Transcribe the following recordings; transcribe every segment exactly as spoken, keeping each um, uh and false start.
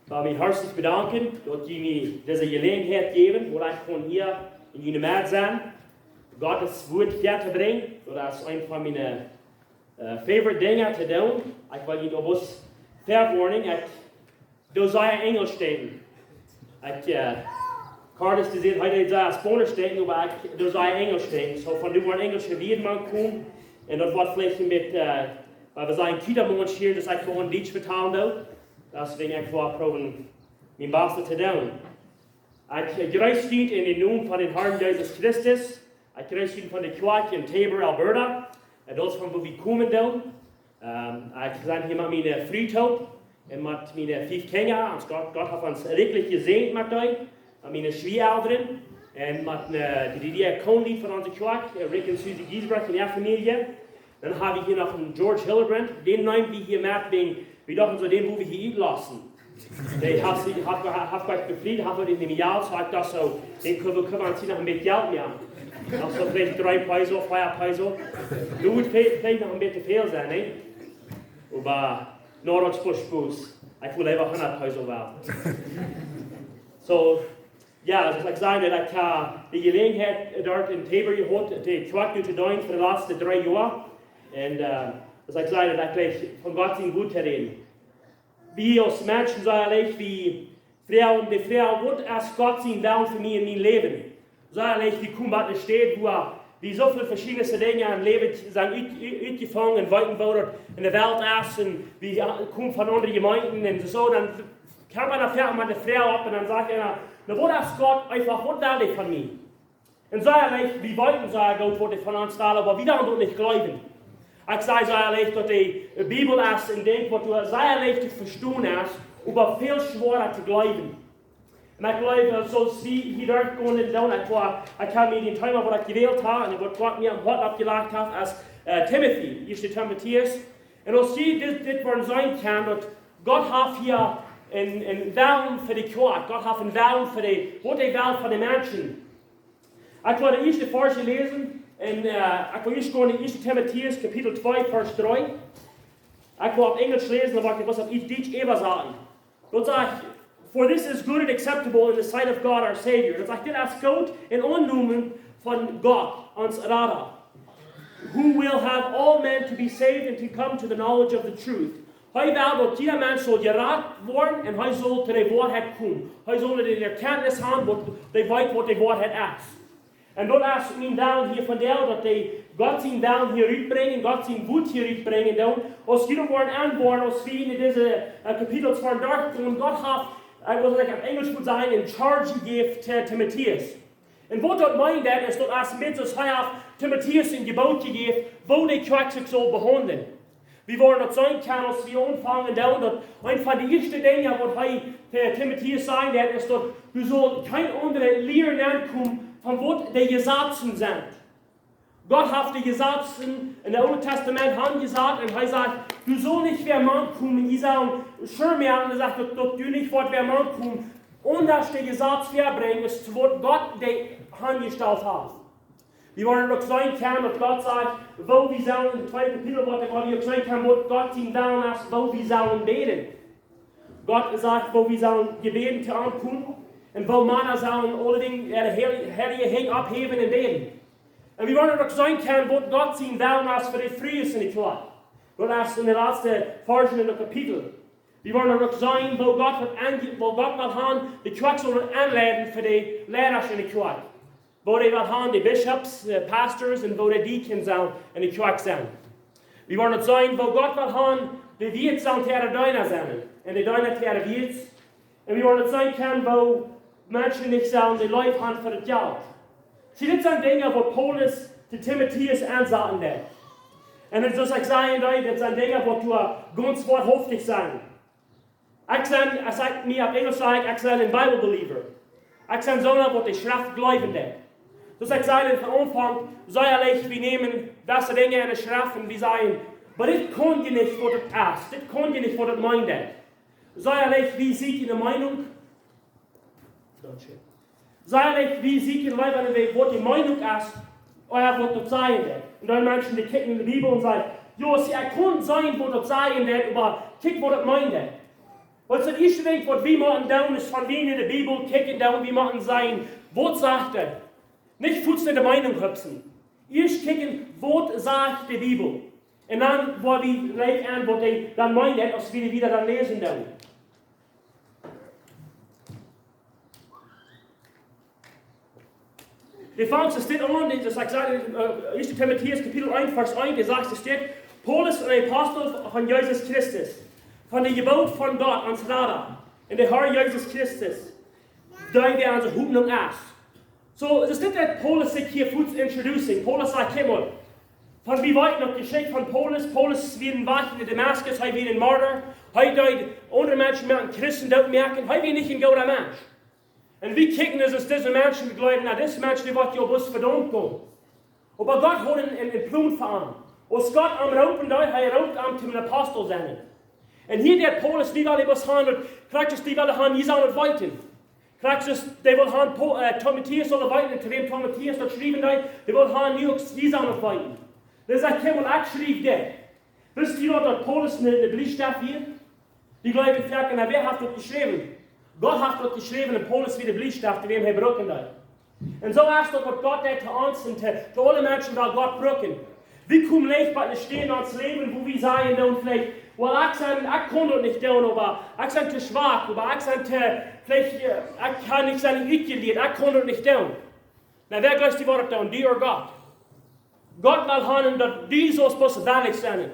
Ekj well mie hoatlich bedanken, daut jie mie dise Jeläajenheit jäwen, wua ekj kaun hia en june Medd sennen, Gott sien Wuat väa to brinjen. Daut es eent von miene äh, favorite Dinja to doonen. Ekj well junt oba bloos forewarning, ekj doo sea Enjelsch städen. Ekj, äh, Curtis, dee säd, hee deed sea Spaunisch städen, oba ekj doo sea Enjelsch städen. Soo, von doa woaren enjelsche Wieed mank komen. Un daut woat veleicht een bät, äh, wiels wie sent Kiedamoons hia, daut ekj woa Dietsch vetalen doo. Deswäajen ekj woa proowen, mien Bastet to doonen. Ekj, äh, jreess junt en dän Nomen von dän Harn Jesus Christus. Ekj jreess junt von de Kjoakj en Taber, Alberta. Un daut es von wua wie komen doonen. Ähm, ekj sie hia met miene Fru toop un met miene fief Kjinja. Ons Gott, Gott haft ons rikjlich jesäajent met dee. Met miene Schwieaelren un met, äh, de, de Diakonie von onse Kjoakj, äh, Rick un Susie Giesbrecht un äare Famielje. Dan hab wie hia noch een George Hillebrand, dän neem wie hia met, wäajen wie dochten soo, dän wudden wie hia utloten. Dee haft sikj, haft, haft sikj befriet, haft sikj nich mea jehaut, soo ekj docht soo, dän kjenn wie, kjenn wie ons hia noch een bät Jelt moaken. Noch soo veleicht dree Peso, vea Peso. Daut woat ve-, veleicht noch een bät väl sennen, nä? Oba, no, daut es bloos Spos. Ekj well leewa hundat Peso haben. Soo, jo, soo aus ekj säd, daut ekj, äh, de Jeläajenheit doa en Taber jehaut, de Kjoakj nu to deenen fa de latste dree Joa. Un, äh, soo aus ekj säd, daut ekj jlikj von Gott sien Wuat to räden. Wie aus Menschen sent leicht, wie froagen, de Froag, waut es Gott sien Wellen fa mie en mien Läwen? Sent leicht, wie komen bie eene Städ, wua wie soo väl veschiedne Dinja em Läwen sent ut-, ut-, utjefungen un weeten, woo daut en de Welt es, un wie, jo, komen von aundre Jemeenten un soo, dan kjemt eena väl met de Froag opp un dan sajcht eena, na, waut es Gott eefach, waut well hee von mie? Un sent leicht, wie weeten soo goot, waut hee von ons well, oba wie doonen daut nich jleewen. Ekj saj soo leicht, daut de Bibel es een Dinkj, waut soo leicht to vestonen es, oba väl schwoara to jleewen. Un ekj jleew, äh, soo aus wie hia derchgonen doonen, ekj woa, ekj hab mie dän Thema, waut ekj jewält hab, un waut Gott mie aum Hoat oppjelajcht haft, es, äh, Timothy, Ieeschte Timotäus. Un aus jie dit, dit woaren seenen kjennen, daut Gott haft hia een, een Wellen fa de Kjoakj, Gott haft een Wellen fa de, waut hee well von de Menschen. Ekj woa de ieeschte Varsch läsen, un, äh, ekj woa ieescht gonen en Ieeschte Timotäus, Kapitel twee, Varsch dree. Ekj woa opp Enjelsch läsen, dan woa ekj daut opp Dietsch äwasaten. Daut sajcht, "For this is good and acceptable in the sight of God our Savior." Daut sajcht, dit es goot un aunjenomen von Gott, ons Rada. "Who will have all men to be saved and to come to the knowledge of the truth." Hee well, daut jieda Mensch saul jerat woaren un hee saul to de Woarheit komen. Hee saul de Erkjantnis haben, waut, dee weet, waut de Woarheit es. Un daut es mien Wellen hia vondoag, daut dee Gott sien Wellen hia rutbrinjen, Gott sien Wuat hia rutbrinjen, dan, aus jie woaren aunwoaren, aus wie en dise, äh, Kapitels vondoag doonen, Gott haft, äh, waut ekj opp Enjelsch mott sajen, een Charge jejäft to Timotäus. Un waut daut meent, daut es daut aus Moses, hee haft Timotäus een Jeboot jejäft, woo de Kjoakj sikj saul behaundlen. Wie woaren daut seenen kjennen, aus wie aunfangen doonen, daut eent von de ieeschte Dinja, waut hee to Timotäus säd, daut es daut du saust kjeene aundre Lia aunnemen von waut de Jesazen sent. Gott haft de Jesazen en daut Oole Tastament hanjesat un hee sajcht, du saust nich wäa mankomen, jie sellen sure moaken, un hee sajcht, daut, daut du nich woascht wäa mankomen, aundasch de Jesaz väabrinjen, aus waut Gott dee hanjestalt haft. Wie woaren uk seenen kjennen, daut Gott sajcht, woo wie sellen, en tweede Kapitel, waut, woo wie uk seenen kjennen, waut Gott sien Wellen es, woo wie sellen bäden. Gott sajcht, woo wie sellen jebäden to am komen, un woo Mana sellen aule Dinja äare Heil-, heilje Henj opphäwen un bäden. Un wie woaren uk seenen kjennen, waut Gott sien Wellen es fa de Frues en de Kjoakj. Daut es en de latste Varsch en daut Kapitel. Wie woaren uk seenen, woo Gott woat aunje-, woo Gott well haben, de Kjoakj saul aunleiden fa de Leidasch en de Kjoakj. Woo hee well haben, de Bishops, de Pastors un woo de Deacons sellen en de Kjoakj sennen. Wie woaren seenen, woo Gott well haben, de Wieet sellen to äare Deena sennen un de Deena to äare Wieet. Un wie woaren seenen kjennen, woo Menschen nich sellen de Leew haben fa daut Jelt. See, dit sent Dinja, waut Paulus to Timotäus aunsajen deed. Un soo aus ekj säd, dit sent Dinja, waut du gaunz woarhauftich sent. Ekj sie, aus ekj mie opp Enjelsch saj, ekj sie een Bible believer. Ekj sie soon, waut de Schreft jleewen deit. Soo aus ekj säd em Aunfank, soo leicht, wie nämen dise Dinja en de Schreft un wie sajen, oba dit kaun je nich, waut et es. Dit kaun je nich, waut et meent. Soo leicht, wie sieekjen de Meenunk. Soo leicht, wie sieekjen leewa, waut de Meenunk es, ooda waut daut sajen deit. Un dan Menschen, dee kjikjen en de Bibel un sajen, jo, see, ekj kaun seenen, waut daut sajen deit, oba kjikj, waut et meent. Waut es daut ieeschte Dinkj, waut wie motten doonen, es wan wie en de Bibel kjikjen, dan wie motten seenen, waut sajcht et? Nich fuaz no de Meenunk hupsen. Ieescht kjikjen, waut sajcht de Bibel? Un dan woa wie jlikj aun, waut hee dan meent, aus wie wieda dan läsen doonen. De Fangst es dit aun, daut sajcht, äh, ieeschte Timotäus Kapitel eent, Varsch eent, dee sajcht, es dit: Paulus, een Apostel von Jesus Christus, von de Jeboot von Gott, ons Rada, un de Herr Jesus Christus, dee wie onse Hopninj es. Soo, es dit, daut Paulus sikj hia fuaz introducing. Paulus sajcht: Kjikj mol, von wie weeten daut Jeschicht von Paulus. Paulus wia een Wajch no Damaskus, hee wia een Martha, hee deed aundre Menschen moaken, Christen doot moaken, hee wia nich een gooda Mensch. Un wie kjikjen, daut es dise Menschen, wie jleewen, na, dise Menschen, dee woat jo bloos vedaumt komen. Oba Gott haud een, een, een Plon fa am. Aus Gott am roopen deed, hee roopt am toom een Apostel sennen. Un hia deit Paulus, dee wull bloos han, daut Christus, dee wull han, jie sellen daut weeten. Christus, dee wull han, Po-, äh, Timotäus saul daut weeten, un to wäm Timotäus daut schriewen deed, dee wull han, nu uk jie sellen daut weeten. Dan sajcht hee: Kjikj mol, ekj schriew dit. Wisst jie daut, daut Paulus een, een Bliestaft wia? Dee jleewen foaken, na, wäa haft daut jeschräwen? Gott haft daut jeschräwen un Paulus wia de Bliestaft, dee wäm hee brucken deed. Un soo es daut, waut Gott deit to ons un to, to aule Menschen, waut Gott brucken. Wie komen leicht bie eene Städ en ons Läwen, wua wie sajen dan veleicht: Well, ekj sie, ekj kaun daut nich doonen, oba ekj sie too schwak, oba ekj sie too, veleicht, äh, ekj kaun nich, sie nich utjelieet, ekj kaun daut nich doonen. Na, wäa jleeft, dee woat daut doonen, dee ooda Gott? Gott well han, daut dee saul bloos wellich sennen.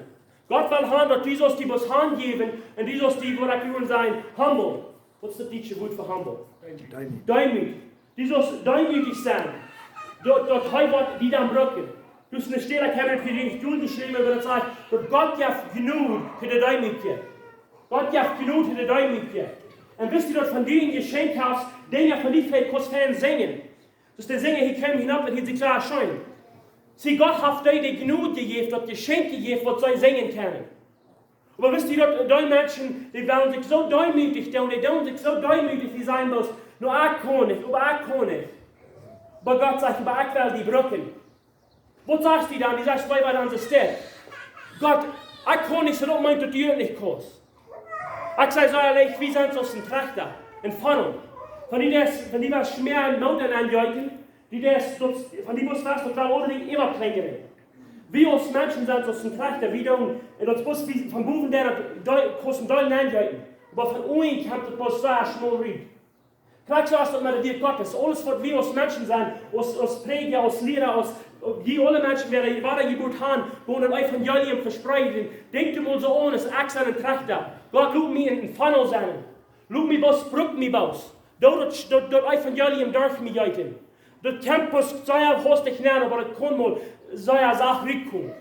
Gott well han, daut dee saul die bloos hanjäwen un dee saul die, waut ekj woa sajen, humble. Waut es daut dietsche Wuat fa humble? Deemoot. Deemoot. Dee saul deemootich sennen. Daut, daut hee woat die dan brucken. Daut es eene Städ, ekj hab et hia nich doljeschräwen, oba daut sajcht, daut Gott jeft Jnod fa de Deemootje. Gott jeft Jnod fa de Deemootje. Un wisst jie daut, wan du een Jeschenkj hast, Dinja von die veleicht kaust fein sinjen? Daut de Sinja hia kjeemen hia nopp un hia sikj soo scheen. See, Gott haft die de Jnod jejäft, daut Jeschenkj jejäft, waut see sinjen kjennen. Oba wisst jie daut, dee Menschen, dee wellen sikj soo deemootich doonen, dee doonen sikj soo deemootich, dee sajen bloos: Na, ekj kaun nich, oba ekj kaun nich. Oba Gott sajcht: Oba ekj well die brucken. Waut sajchst du dan? Dee sajcht: Woo wia dan de Städ? Gott, ekj kaun nich, soo daut meent, daut du uk nich kaust. Ekj saj soo ieescht, wie sent soo aus een Trechta, een Funnel. Wan du daut, wan du daut Schmäa en Moot nenjeeten, du daut, daut, wan du motst waut, daut woat aul nich emma kjlieekjren. Wie aus Menschen sent soo aus een Trechta, wie doonen, un daut motst du von bowen doa, daut, daut kaust du doa nenjeeten. Oba von unjen kjemt daut bloos sea schmol rut. Krakjt soo es daut met de Wieed Gottes. Aules waut wie aus Menschen sent, aus, aus Prädja, aus Liera, aus, dee aule Menschen, waut de Wadajeburt han, woaren daut Evangelium vespreeden. Denkjt mol soo aun, aus ekj sie een Trechta. Gott lot mie een Funnel sennen. Lot mie bloos, bruck mie bloos. Doo daut, daut, daut Evangelium derch mie jeeten. Daut kjemt bloos sea hastich nenn, oba daut kaun mol sea sacht rutkomen.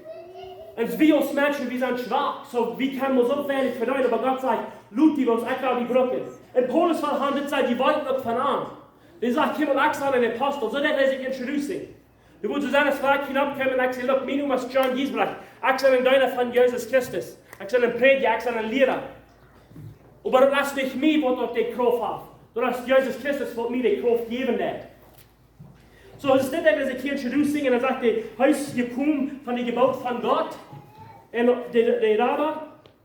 Un wie aus Menschen, wie sent schwak, soo, wie kjennen mol soo weinich vedeenen, oba Gott sajcht: Lot die bloos, ekj well die brucken. Un Paulus well han, dit sent dee Wieed uk von am. Dee sajcht: Kjikj mol, ekj sie een Apostel, soo daut hee sikj introducing. Dee wudd soo sennen, aus ekj hia nopp kjeem un ekj säd: Look, mien Nomen es John Giesbrecht. Ekj sie een Deena von Jesus Christus. Ekj sie een Prädja, ekj sie een Liera. Oba daut es nich mie, waut daut de Krauft haft. Daut es Jesus Christus, waut mie de Krauft jäwen deit. Soo, aus dit, aus ekj hia introducing, un dan sajcht hee, hee es jekomen von de Jeboot von Gott. Un de, de, de Rada,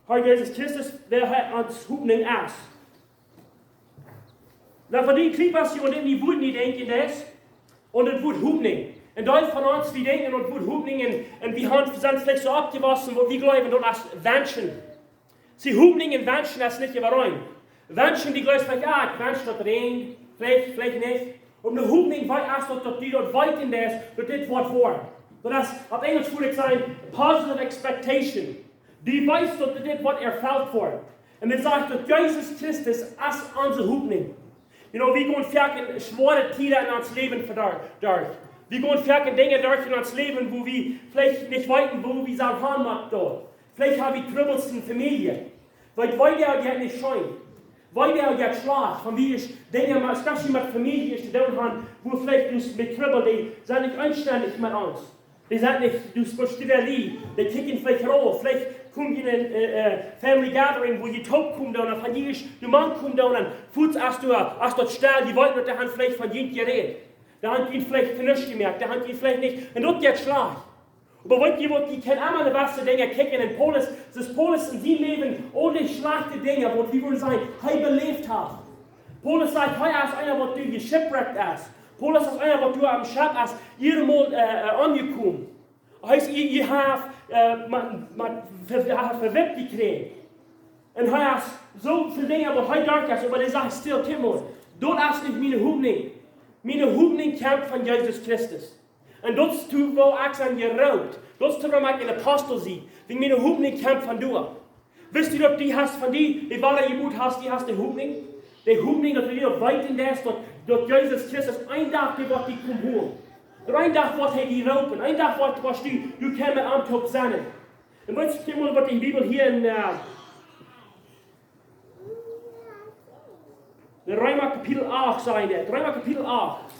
Herr Jesus Christus, wäa hee ons Hopninj es. Dan, von dee Kjliepassion, dee wie wudden nich denkjen, daut es, un daut Wuat Hopninj. Un dee von ons, wie denkjen aun daut Wuat Hopninj, un, un wie han, sent veleicht soo oppjewossen, waut wie jleewen, daut es wenschen. See, Hopninj un wenschen es nich äwareen. Wenschen, dee jleefst veleicht, jo, ekj wensch daut räajent, veleicht, veleicht nich. Oba eene Hopninj, woo es daut, daut du daut weeten deist, daut dit woat woaren. Daut es, opp Enjlisch wudd ekj sajen, positive expectation. Du weetst, daut dit woat erfelt woaren. Un dan sajcht daut, Jesus Christus es onse Hopninj. You know, wie gonen foaken schwoare Tieden en ons Läwen ver-, derch. Wie gonen foaken Dinja derch en ons Läwen, wua wie veleicht nich weeten, woo wie sellen han met daut. Veleicht ha wie Trubbels en Famielje. Wiels, wiels dee jeit nich scheen. Wiels dee jeit schlajcht. Wan wie Dinja, mau especially met Famielje to doonen han, wua veleicht dus met Trubbel, dee sent nich eenstemmich met ons. Dee sent nich, dus bloos Striederie. Dee kjikjen veleicht rauf. Veleicht kome jie en een, äh, äh, family gathering, wua jie toop komen doonen, un wan jie ieescht doa mank komen doonen, un fuaz es doa, es daut stell, jie weeten, daut dee han veleicht von junt jerät. Dee han junt veleicht to nuscht jemoakt, dee han junt veleicht nich, un daut jeit schlajcht. Oba weet jie waut, jie kjennen emma de baste Dinja kjikjen en Paulus. Daut Paulus en sien Läwen aul de schlajchte Dinja, waut wie wudden sajen, hee beläft haft. Paulus sajcht, hee es eena, waut doa shipwrecked es. Paulus es eena, waut doa aum Schepp es, hia mol äh, äh, aunjekomen. Hee es, hee, hee haft äh, met, met, ver, ver, verwippt jekjräajen. Un hee haft soo väl Dinja, waut hee derchjeit, oba hee sajcht still, kjikj mol, daut es nich miene Hopninj. Miene Hopninj kjemt von Jesus Christus. Un daut es to, woo ekj sie jeroopt. Daut es to, woo ekj een Apostel sie. Wiels miene Hopninj kjemt von doa. Wisst du, daut du hast von die, dee Wadajebuat hast, du hast de Hopninj? De Hopninj, daut du weeten deist, daut, daut Jesus Christus een Dach die woat die komen holen. Daut een Dach woat hee die roopen. Een Dach woat, woascht du, du kjenst met am toop sennen. Un weet jie, kjikj mol, waut de Bibel hia en äh, en Reema Kapitel acht sajcht. Reema Kapitel acht,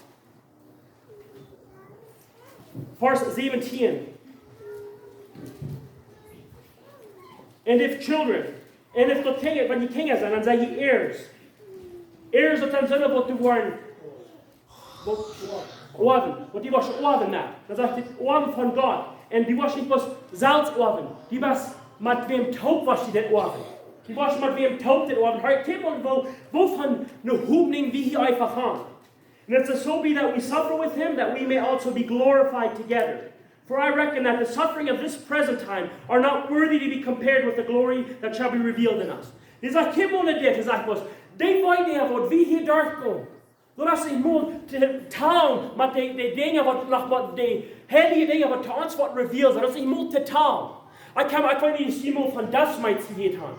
Varsch säwentieen. And if children, un es daut Kjinja, wan jie Kjinja sent, dan sent jie heirs. Heirs, daut sent soone, waut doa woaren Oawen, waut du woascht oawen, nä? Dan sajcht et Oawen von Gott. Un du woascht nich bloos selfst oawen. Du woascht met wäm toop, woascht du daut oawen. Du woascht met wäm toop daut oawen. Hia kjikj mol, woo, woo von ne Hopninj wie hia eefach haben. And it's so be that we suffer with him, that we may also be glorified together. For I reckon that the suffering of this present time are not worthy to be compared with the glory that shall be revealed in us. Hee sajcht, kjikj mol no dit, hee sajcht, waut, dee Wee, waut wie hia derchkomen, daut es nich mol to talen met de, de Dinja, waut noch, waut de heilje Dinja, waut to ons woat revealed, daut es nich mol to talen. Ekj kaun, ekj weet nich, aus jie mol von dust mites jehieet haben.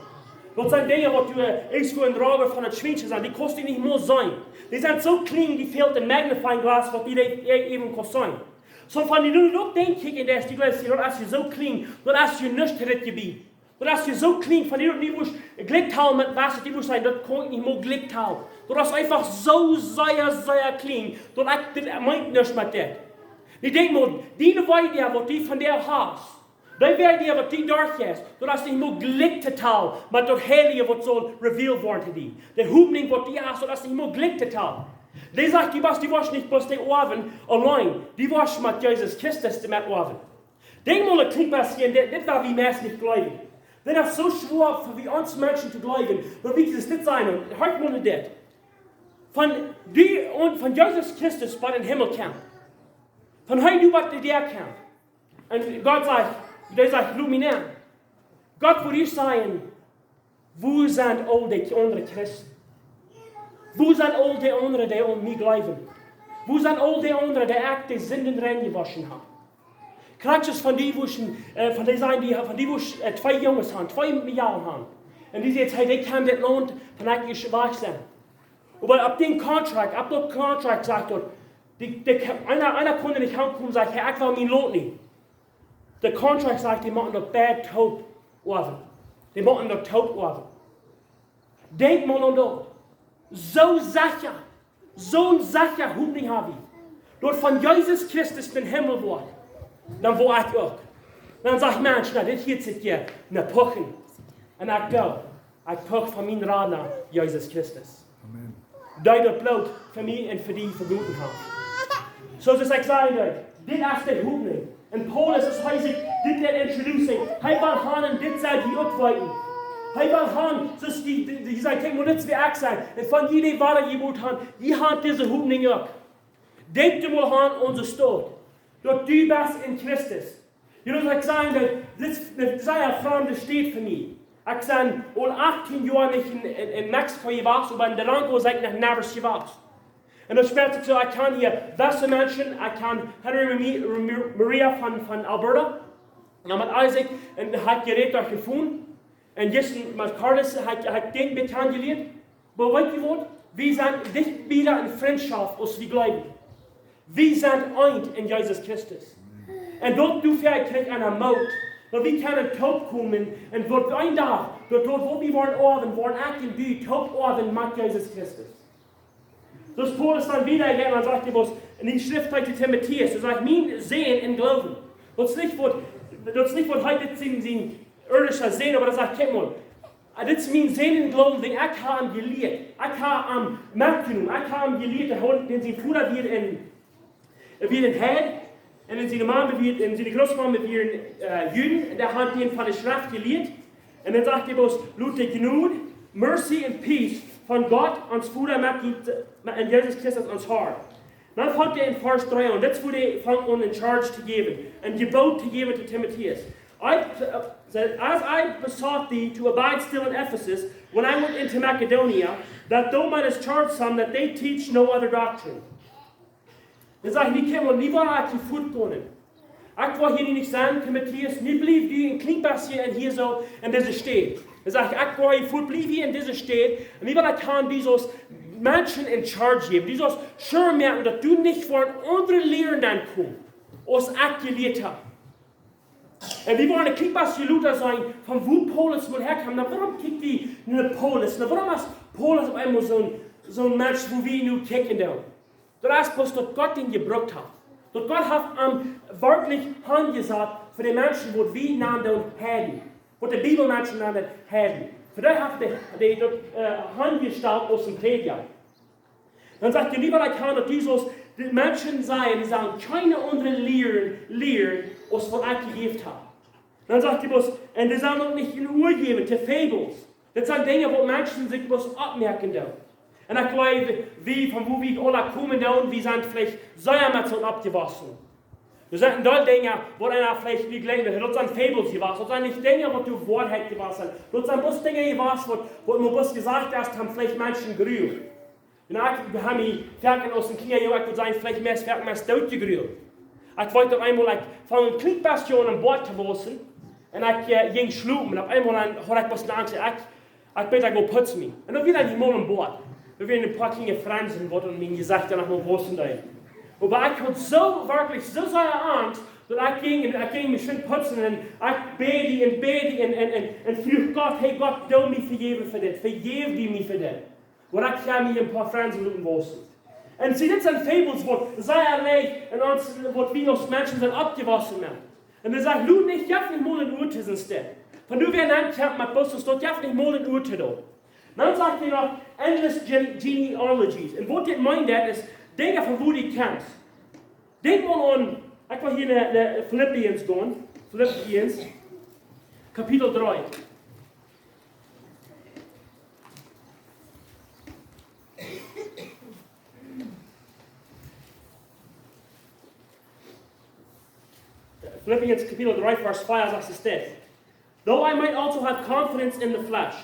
Daut sent Dinja, waut du äh, eascht fa een Droaga von daut Schwienschen sent, dee kaust du nich mol seenen. Dee sent soo kjlien, dee fält een magnifying glass, waut du dee, äh, äwen kaust seenen. Soo von die nu uk denkj ekj, un daut es, daut es soo kjlien, daut es nuscht to dit Jebied. Daut es soo kjlien, von die uk nich mol jlikj talen met waut, dee mol sajen, daut kaun ekj nich mol jlikj talen. Daut es eefach soo sea, sea kjlien, daut ekj, daut meent nuscht met dit. Dee denkj mol, dee Wee, waut du von die hast, dee Wee, waut du derchjeist, daut es nich mol jlikj to talen met daut Heilje, waut saul revealed woaren to die. De Hopninj, waut du hast, daut es nich mol jlikj to talen. Dee sajcht, du woascht, du woascht nich bloos dee oawen auleen, du woascht met Jesus Christus met oawen. Denkj mol een kjlien bät, dit, dit, waut wie meist nich jleewen. Daut es soo schwoa fa wie ons Menschen to jleewen, daut wie dit sajen, un horcht mol no dit. Von die un von Jesus Christus bie dän Himmel kjemt. Von hee nu waut de Däa kjemt. Un Gott sajcht, dee sajcht, lot mie nenn. Gott wudd sajen, wua sent aul dee aundre Christen? Wua sent aul dee aundre, dee aun mie jleewen? Wua sent aul dee aundre, dee ekj de Sinden reinjewoschen hab? Krakjt soo von die, wua, äh, von dee sent, dee, von die, wua äh, twee Junges haben, twee Mejalen haben. Un dee sajen, hey, dee kjennen dit Launt, von ekj es wajch sennen. Oba opp dän Contract, opp daut Contract sajcht daut, dee, dee, eena, eena kunn nich hankomen un sajen, hey, ekj well mien Launt nich. De Contract sajcht, dee motten daut beid toop oawen. Dee motten daut toop oawen. Denkj mol aun daut. Soo secha, soo secha Hopninj hab wie, daut von Jesus Christus dän Himmel woat, dan woa ekj uk. Dan sajcht Mensch, na, dit hieet sikj hia no puchen. Un ekj doo, ekj puch von mien Rada, Jesus Christus. Amen. Dee daut Bloot fa mie un fa die vegoten haft. Soo aus ekj säd, dit es de Hopninj. Un Paulus, aus hee sikj dit deed introducing, hee well han, un dit saul hee uk weeten. Hee well han, soo aus dee, dee, dee säd, kjikj mol, dit es wäa ekj sie. Un von jie, dee wadajebuaren haben, jie haben dise Hopninj uk. Denkj mol aun onse Staut, daut du best en Christus. Jie weet, ekj saj, daut, dit es, dit es eene framde Staut fa mie. Ekj sie aul achtieen Joa nich en, en, en Mexiko jewast, oba en Durango sie ekj noch niemols jewast. Un daut spieet sikj soo, ekj kjan hia beste Menschen, ekj kjan Henry Rami-, Rami-, Maria von, von Alberta. Un met Isaac, un hee haft jerät doa jefungen. Un Jason Marcardis, hee, hee haft dän bät kjanen jelieet. Oba weet jie waut? Wie sent dicht bie en Frintschoft, aus wie jleewen. Wie sent eent en Jesus Christus. Un daut doafäa kjricht eena Moot, daut wie kjennen toop komen un waut een Dach, daut, daut waut wie woaren oawen, woaren ekj un du toop oawen met Jesus Christus. Soo aus Paulus dan wieda jeit, dan sajcht hee waut, en de Schreft sajcht Timotäus, hee sajcht, mien Sän em Gloowen. Daut es nich waut, daut es nich waut hee dit sien, sien irdischa Sän, oba daut sajcht, kjikj mol, ah, dit es mien Sän em Gloowen, dän ekj hab am jelieet. Ekj hab am metjenomen. Ekj hab am jelieet, dee haud, dän sien Voda wia en, wia en Heid. Un siene Mame wia, un siene Grootmame wieren, äh, Juden, un dee haud am von de Schreft jelieet. Un dan sajcht hee bloos: "Lot de Jnod, mercy and peace von Gott, ons Voda, met, met, un Jesus Christus, ons Har." Dan fangt hee en Varsch dree aun. Dit es wua hee fangt aun en charge to jäwen, en Jeboot to jäwen to Timotäus. "I, uh, said, as I besought thee to abide still in Ephesus, when I went into Macedonia, that thou mightest charge some that they teach no other doctrine." Dan sajcht hee: "Kjikj mol, nu woa ekj hia fuat gonen. Ekj woa hia nich sennen, Timotäus, nu bliew du en kjlien bät hia un hia soo en dise Staut." Dan sajcht hee: "Ekj woa hia fuat bliewen hia en dise Staut. Un nu woa ekj aun dise Menschen en charge jäwen. Du saust sure moaken, daut du nich fa aundre Lieren dan kjemst, aus ekj jelieet hab." Un wie wellen en kjlien bät lota seenen von wua Paulus mol häakjeem. Na, wuarom kjikj wie no Paulus? Na, wuarom es Paulus opp eemol soon, soon Mensch, wua wie nu kjikjen doonen? Daut es bloos daut Gott am jebrukt haft. Daut Gott haft am werkjlich aunjesat fa de Menschen, waut wie nanen doonen Heiden. Waut de Bibel Menschen nanen Heiden. Fa dee haft hee, hee daut, äh, aunjestalt aus een Prädja. Dan sajcht hee: "Nu woa ekj aun, daut du saust de Menschen sajen, dee sellen kjeene aundre Lieren, Lieren aus waut ekj jelieet hab." Dan sajcht hee bloos: "Un dee sellen uk nich en Uach jäwen to Fables." Dit sent Dinja, waut Menschen sikj bloos oppmoaken doonen. Un ekj jleew, wie, von wua wie aula komen doonen, wie sent veleicht sea met soo oppjewossen. Doa sent een Deel Dinja, waut eena veleicht nich jleewen deit, daut sent Fables jewast. Daut sent nich Dinja, waut de Woarheit jewast sent. Daut sent bloos Dinja jewast, waut, waut mau bloos jesajcht es, om veleicht Menschen to grulen. Un ekj hab mie foaken aus een kjliena Jung, ekj wudd sajen, veleicht mea, foaken mea doot jegruelt. Ekj weet noch eemol, ekj funk een kjlien bät aun een Boat to wausen. Un ekj, äh, jinkj schlopen. Un opp eemol dan haud ekj waut Angst. Ekj, ekj bäd, ekj wull putzen mie. Un dan wia doa mol een Boat. Doa wieren een poa kjliene Fransen, waut aun mien Jesecht dan noch mol wausen deeden. Oba ekj haud soo, werkjlich soo sea Angst, daut ekj jinkj un ekj jinkj mie schwind putzen un ekj bäd un bäd un, un, un, un fruach Gott: "Hey Gott, doo mie vejäwen fa dit. Vejäw du mie fa dit." Waut ekj hia mie een poa Fransen loten wausen. Un see, dit sent Fables, waut sea leicht en ons, waut wie aus Menschen sent oppjewossen met. Un hee sajcht: "Lot nich, jeff nich mol een Uach to sien Städ." Von nu wäa aun kjemt met bloos daut, jeff nich mol een Uach to doonen. Dan sajcht hee noch: "Endless gene-, genealogies." Un waut dit meent, daut es Dinja, von wua du kjemst. Denkj mol aun, ekj well hia no, no Philippians gonen. Philippians, Kapitel dree. Philippians Kapitel dree, Varsch vea, sajcht et dit: "Though I might also have confidence in the flesh.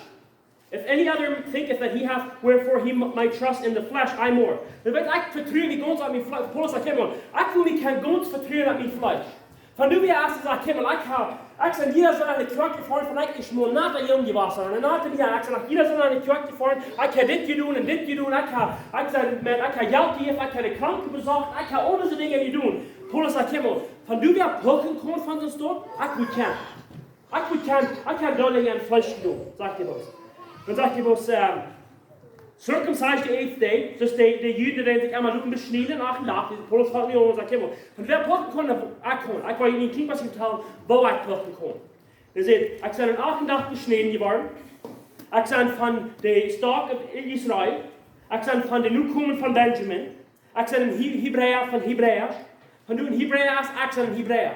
If any other thinketh that he hath wherefore he m-, might trust in the flesh, I more." Dan weet ekj, ekj vetrue mie gaunz opp mien Fle-, Paulus sajcht hia mol: "Ekj well mie kjennen gaunz vetruen opp mien Fleesch." Von nu wäa aus, sajcht hee mol: "Ekj hab, ekj sie jieda Sindach no de Kjoakj jefoaren, von ekj een schmonater Jung jewast sie. Un dan haud hee mie, ekj sie jieda Sindach no de Kjoakj jefoaren, ekj hab dit jedonen un dit jedonen, ekj hab, ekj sie, ekj hab Jelt jejäft, ekj hab de Kranke besocht, ekj hab aul dise Dinja jedonen." Paulus sajcht hia mol: "Von nu wäa puchen kaun von sien Stoot, ekj well kjennen. Ekj well kjennen, ekj hab doa nich aun Fleesch jedonen", sajcht hee bloos. Dan sajcht hee bloos, ähm, "Circumcised the eighth day", daut de, de Juden, dee sikj emma loten beschnieden, achten Dach, dee Paulus felt nu aun, sajcht hee mol: "Von wäa puchen kaun, dan ekj kaun. Ekj well junt een kjlien bät vetalen, woo ekj puchen kaun." Hee sajcht: "Ekj sie aum achten Dach beschnieden jeworden. Ekj sie von de Stock of Israel. Ekj sie von de Nokomen von Benjamin. Ekj sie een He-, Hebräa von Hebräa. Von nu een Hebräa es, ekj sie een Hebräa.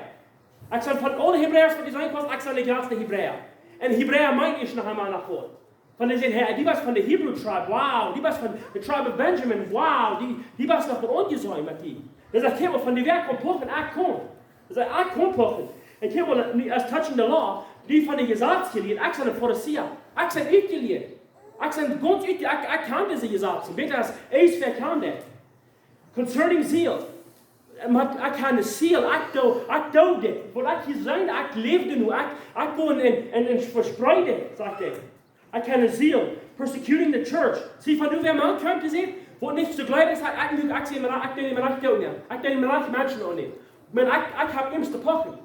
Ekj sie von aule Hebräa, waut dee sent, ekj sie de jratste Hebräa." Un Hebräa meent ieescht noch emol noch waut. Von dee sajen: "Hey, du best von de Hebrew tribe, wow, du best von de tribe of Benjamin, wow, du, du best noch waut aunjeseenen met die." Dan sajcht hee mol: "Von nu wäa kaun puchen, ekj kaun." Dan sajcht hee: "Ekj kaun puchen." Un hia mol, nu, as touching the law, dee von de Jesaz jelieet, ekj sie een Farisäa, ekj sie utjelieet. Ekj sie gaunz utjelieet, ekj, ekj kjan dise Jesazen bäta aus, aus wäa kjant dee. "Concerning zeal." Ekj, ekj hab een Ziel, ekj doo, ekj doo dit. Waut ekj hia sie, ekj läw nu, ekj, ekj go un, un, un vespreed dit, sajcht hee. "Ekj hab een Ziel, persecuting the church." See, von nu wäa mau kjemt to sennen, waut nich soo jleich es, ekj, ekj, ekj sie mau, ekj doo mau, ekj doo mau, ekj doo mau Menschen aunnämen. Oba ekj, ekj hab ieescht to puchen.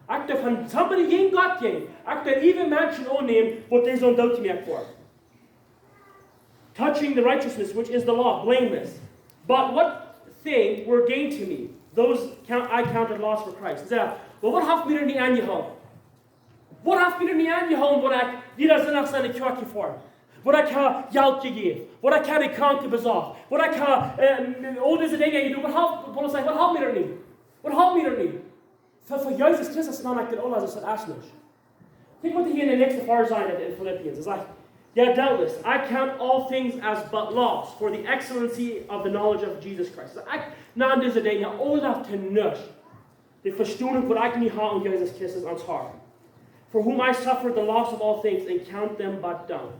Ekj doo von somebody jinkj Gott jinkj, ekj doo ieescht Menschen aunnämen, waut dee soo doot jemoakt woaren. "Touching the righteousness which is the law, blameless. But what thing were gain to me, those count, I counted loss for Christ." Soo, oba waut haft mie doa nich aunjehoolen? Waut haft mie doa nich aunjehoolen, waut ekj jieda Sindach no de Kjoakj jefoaren? Waut ekj hab Jelt jejäft? Waut ekj hab de Kranke besocht? Waut ekj hab, äh, aul dise Dinja jedonen? Waut haft, Paulus sajcht, waut haft mie doa nich? Waut halpt mie daut nu? Fa, fa Jesus Christus, dan ekj dit aules, daut es nuscht. Kjikj waut hia en de näakjste Varsch sajcht en Philippians. Hee sajcht, "Yea, doubtless, I count all things as but loss for the excellency of the knowledge of Jesus Christ." Hee sajcht, ekj, na, dise Dinja, aules to nuscht. De Vestonunk waut ekj nu hab aun Jesus Christus, ons Herr. "For whom I suffer the loss of all things and count them but dung."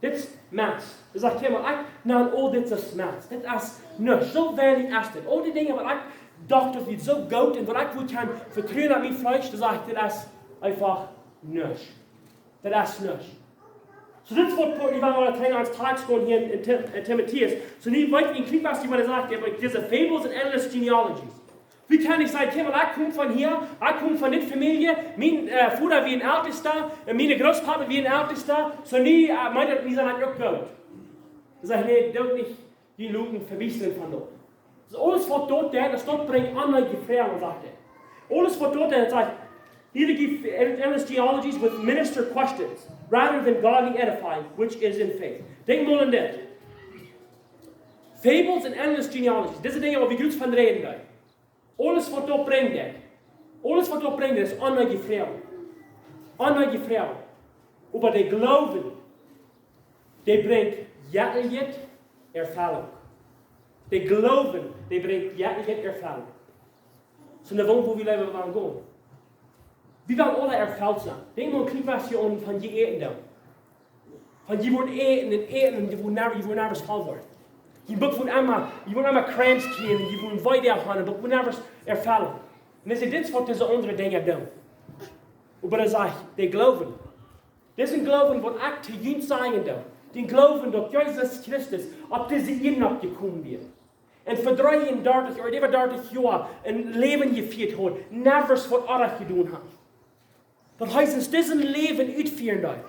Dit es Mess. Hee sajcht, kjikj mau, ekj, na, aul dit es Mess. Dit es nuscht. Soo weinich es dit. Aul dee Dinja waut ekj docht, daut wia soo goot un waut ekj wudd kjennen vetruen aun mien Fleesch, hee sajcht, dit es eefach nuscht. Dit es nuscht. Soo, dit es waut Paul, wie woaren aul kjeen aun Trakj gonen hia en Tim-, en Timotäus. Soo, nu weet wie en kjlien bät, waut hee sajcht, äwa dise fables and endless genealogies. Wie kjenn ekj sajen, kjikj mau, ekj kom von hia, ekj kom von dit Famielje, mien, äh, Voda wia een Eltesta, un mien Grootpapa wia een Eltesta, soo nu, äh, meent daut, wie sent uk goot. Dan saj ekj, nä, daut nich, dee loten vewieslen von daut. Soo, aules waut daut deit, daut, daut brinjt aundre Jefroagen, sajcht hee. Aules waut daut deit, sajcht, "Neither give endless genealogies which minister questions, rather than godly edifying, which is in faith." Denkj mau aun dit. Fables and endless genealogies. Dise Dinja, wua wie jrod von räden, dee. Aules waut daut brinjt, dee. Aules waut daut brinjt, es aundre Jefroagen. Aundre Jefroagen. Oba de Gloowen, dee brinjt jettliche Erfellunk. De Gloowen, dee brinjt jettliche Erfellunk. Soo, dan wua wie läwen, wua wie gonen. Wie wellen aule erfelt sennen. Denkj mau en kjlien bät aun, von jie äten dan. Von jie woaren äten un äten un jie woaren never, jie woaren never voll woaren. Jie woaren emma, jie woaren emma Kjrams kjrieen un jie woaren wada gonen, oba jie woaren never erfellen. Un dan es dit waut dise aundre Dinja doonen. Oba dan sajcht, de Gloowen. Disen Gloowen waut ekj to junt sajen doo. Dän Gloowen daut Jesus Christus opp dise Ieed jekomen wia. Un fa dreeundartich, ooda äwa dartich Joa een Läwen jefieet haud. Never waut Oajet jedonen haud. Daut hee sien, disen Läwen utfieren deed.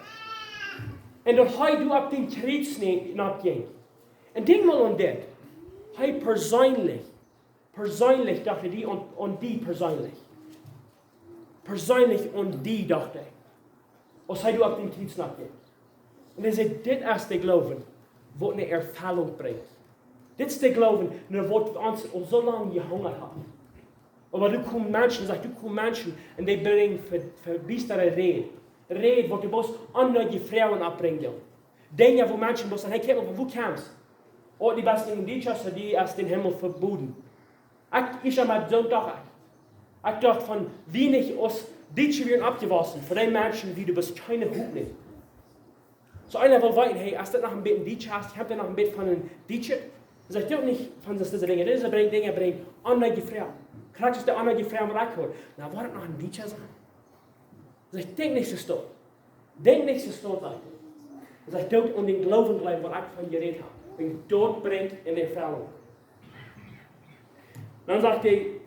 Un daut hee doa opp dän Kjriez ne-, nopp jinkj. Un denkj mau aun dit. Hee perseenlich, perseenlich docht hee aun, aun die perseenlich. Perseenlich aun die docht hee. Aus hee doa opp dän Kjriez nopp jinkj. Un hee sajcht, dit es de Gloowen, waut ne Erfellunk brinjt. Dit es de Gloowen, no waut wie ons aul soo lang jehungat haben. Oba doa komen Menschen, sajcht, doa komen Menschen, un dee brinjen ver-, vebiestere Räd. Räd, waut dee bloos aundre Jefroagen oppbrinjt. Dinja, wua Menschen bloos sajen, hey, kjikj mau, von wua kjemst? Oh, dee best een Dietscha, soo dee es dän Himmel vebooden. Ekj, ekj saj mau, soo docht ekj. Ekj docht von, woo ekj aus Dietscha wia oppjewossen, fa dee Menschen, woo du best, kjeene Hopninj. Soo eena well weeten, hey, es daut noch een bät Dietsch, es, haft daut noch een bät von een Dietsch? Dan sajcht hee uk nich von dise Dinja. Dise brinjt Dinja, brinjt aundre Jefroagen. Krakjt aus de aundre Jefroagen waut ekj hia. Na, woat daut noch een Dietscha sennen? Dan sajcht hee, denkj nich soo stoakj. Denkj nich soo stoakj, sajcht hee. Dan sajcht hee, doot aun dän Gloowen jleewen, waut ekj von jerät hab. Un daut brinjt ne Erfellunk. Dan sajcht hee,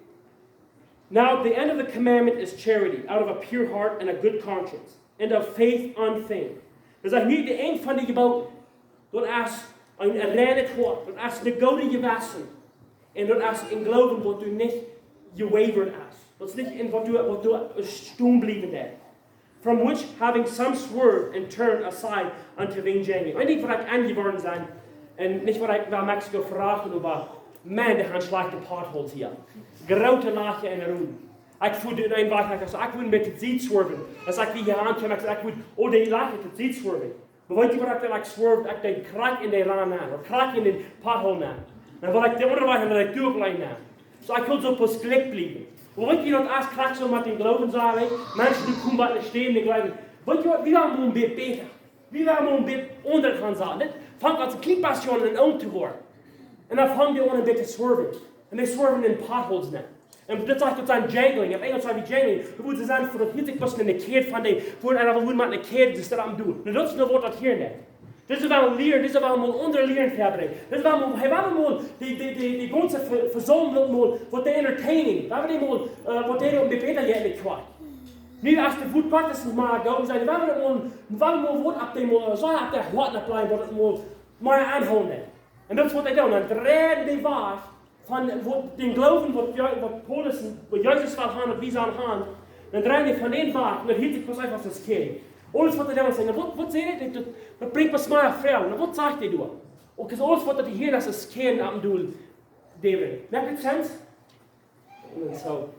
"Now the end of the commandment is charity, out of a pure heart and a good conscience, and of faith unfeigned." Dan sajcht hee, nu de Enj von de Jeboten, daut es een reinet Hoat, daut es een goodet Jewessen, un daut es een Gloowen, waut doa nich jewaivert es. Daut es nich een, waut doa, waut doa stonen bliewen deit. "From which having some swerved and turned aside unto vain jangling." Ekj denkj, waut ekj aunjeworden sie, un nich waut ekj well Mexiko verachten, oba, man, dee haben schlajchte potholes hia. Groote Lajcha enne Road. Ekj foa doa een Wajch, ekj saj, ekj wudd een bät de Sied swerven. Aus ekj hia aunkomm, ekj saj, ekj wudd, oh, dee Lajcha de Sied swerven. Oba weet jie waut ekj dan, ekj swerv, ekj deed krakjt en dän Rand nenn, ooda krakjt en dän pothole nenn. Dan wull ekj dän aundren Wajch, dan wull ekj doa jlikj nenn. Soo, ekj wull soo bloos jlikj bliewen. Oba weet jie, daut es krakjt soo met dän Gloowen, saj ekj, Menschen, dee komen bie de Städ, dee jleewen. Weet jie waut, wie woaren een bät bäta. Wie woaren een bät aundasch gonen, saj ekj. Daut fangt aun een kjlien bät aun en oolt to woaren. Un dan fangen dee aun een bät to swerven. Un dee swerven en potholes nenn. Un daut sajcht, daut sent jangling. Opp Enjlisch saj wie jangling. Daut wudd sennen, fa daut hieet sikj bloos ne Kjäd von dee, wua eena wudd met ne Kjäd, daut es daut aum doonen. Nu, daut es nu waut daut hia nich. Dise wellen lieren, dise wellen mol aundre Lieren verbrinjen. Dise wellen mol, hey, wellen mol dee, dee, dee, dee gaunze Ve-, Vesaumlunk mol, waut dee entertaining. Wellen dee mol, äh, waut dee doa bäta jeit, nich kjwat. Nu, aus de Wort Gottes mol goot es, wellen wie mol, wellen mol waut opp dee mol, soo opp de Hoat opp bliewen, waut et mol mea aunhoolen deit. Un daut es waut hee deed. Dan dreien dee wajch von waut, dän Gloowen, waut Je-, waut Paulus, waut Jesus well haben, waut wie sellen haben, dan dreien dee von dän wajch, un daut hieet sikj bloos eefach aus Kjäd. Aules waut hee doa sajcht, waut, waut sajcht hee, daut, daut brinjt bloos mea Froagen. Un waut sajcht hee doa? Uk es aules waut hee hia es, es Kjäd aum doonen, David. Makjt daut sense? En soo.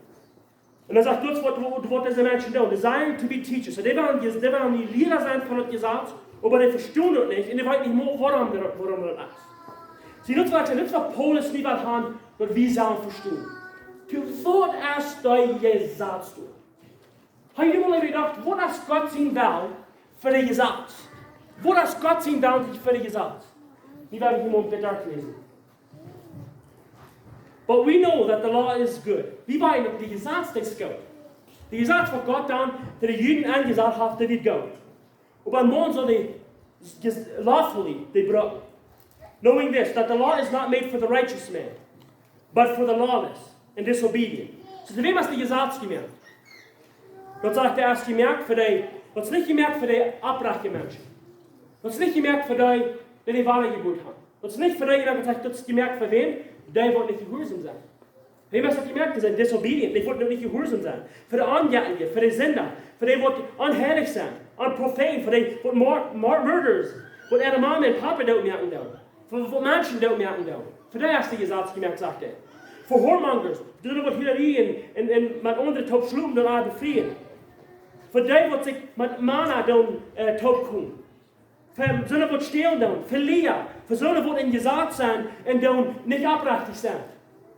En dan sajcht Gott, waut, waut, waut dise Menschen doonen. Desiring to be teachers. Soo, dee wellen, dee wellen nu Liera sennen von daut Jesaz, oba dee vestonen daut nich un dee weeten nich mol, wuarom daut, wuarom daut es. See, daut es waut, daut es waut Paulus nu well haben, daut wie sellen vestonen. To waut es daut Jesaz doa? Hab jie mol jedocht, waut es Gott sien Wellen fa daut Jesaz? Waut es Gott sien Wellen fa daut Jesaz? Dee woa wie hia mol bitte läsen. But we know that the law is good. Wie weeten, daut daut Jesaz es goot. Daut Jesaz, waut Gott dan to de Juden aunjesajcht haft, daut wia goot. Oba een Maun saul dee jes-, lawfully dee brucken. Knowing this, that the law is not made for the righteous man, but for the lawless and disobedient. Soo, fa wäm es daut Jesaz jemoakt? Daut sajcht, daut es jemoakt fa dee, daut es nich jemoakt fa dee oprajchte Menschen. Daut es nich jemoakt fa dee, dee de Woarheit jebrocht haben. Daut es nich fa dee, daut sajcht, daut es jemoakt fa wäm? Dee, waut nich jehuarsom sent. Fa wäm es daut jemoakt? Dee sent disobedient, dee woaren nich jehuarsom sennen. Fa de Onjettliche, fa de Sinda, fa dee, waut onheilich sent, unprofane, fa dee, waut mur-, mur-, murderers, waut äare Mame un Papa dootmoaken doonen. Fa, fa Menschen dootmoaken doonen. Fa dee es daut Jesaz jemoakt, sajcht hee. Fa whoremongers, dee, waut Hurarie un, un, un met aundre toop schlopen un aundre befrieen. Fa dee, waut sikj met Mana doonen, äh, toop komen. Fa soone, waut stälen doonen. Fa Lia. Fa soone, waut em Jesaz sent un doonen nich oprajcht sennen.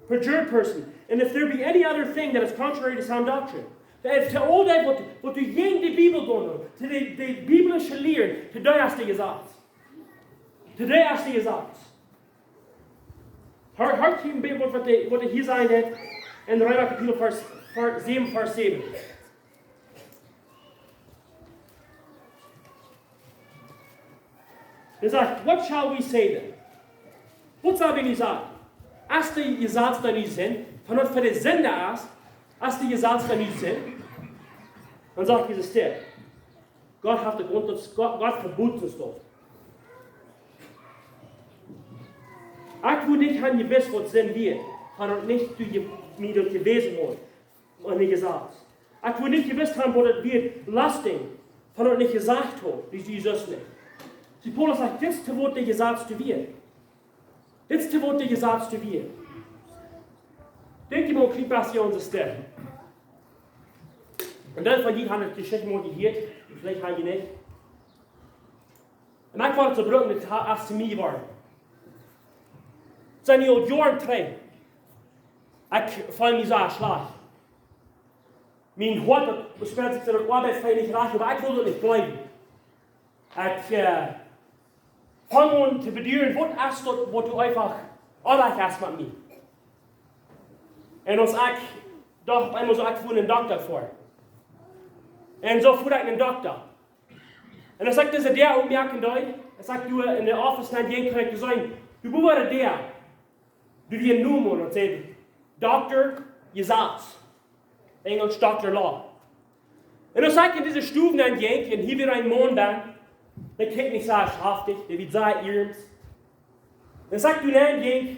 Perjured person. And if there be any other thing that is contrary to sound doctrine. Fa, fa aul dee, waut, waut doa jäajen de Bibel gonen doonen. To de, de biblische Lieren. To dee es daut Jesaz. To dee es daut Jesaz. Hia, hia kjikj een bät waut, waut hee, waut hee hia sajcht en Reema Kapitel Varsch, Varsch säwen, Varsch säwen. Hee sajcht, "What shall we say then?" Waut sell wie nu sajen? Es daut Jesaz dan nu Sind? Wan daut fa de Sinda es, es daut Jesaz dan nu Sind? Dan sajcht Jesus dit. Gott haft de Grunt, daut Gott, Gott vebieet ons daut. Ekj wudd nich haben jewist, waut Sind wia, wan daut nich doa je-, mie daut jewäsen haud, un nich jesajcht. Ekj wudd nich jewist haben, waut daut wia, lusting, wan daut nich jesajcht haud, dee Jesus nich. See, Paulus sajcht, dit es to waut daut Jesaz doa wia. Dit es to waut daut Jesaz doa wia. Denkj mol, kjikj, waut hia onse Städ. Un dan von junt haben de Jeschicht mol jehieet, veleicht haben jie nich. Un ekj woa daut soo brucken, daut ha-, aus to mie woaren. Sent nu aul Joaren trigj. Ekj feel mie soo schlajcht. Mien Hoat, daut bespält sikj, daut Oabeit feel ekj nich rajcht, oba ekj well daut nich jleewen. Ekj, äh, fang aun to beduaren, waut es daut, waut doa eefach oajch es met mie. Un aus ekj docht, eemol soo, ekj wull no een Dokta foaren. Un soo fua ekj no een Dokta. Un aus ekj dise Däa opmoaken deed, aus ekj doa en de Office nenn jinkj, kunn ekj seenen, doa bowen de Däa, doa wia een Nomen, daut säd Dokta Jesaz. Enjelsch Doctor Law. Un aus ekj en dise Stow nenn jinkj, un hia wia een Maun, dee kjikjt mie soo schaftich, dee wia soo iernst. Un aus ekj doa nenn jinkj,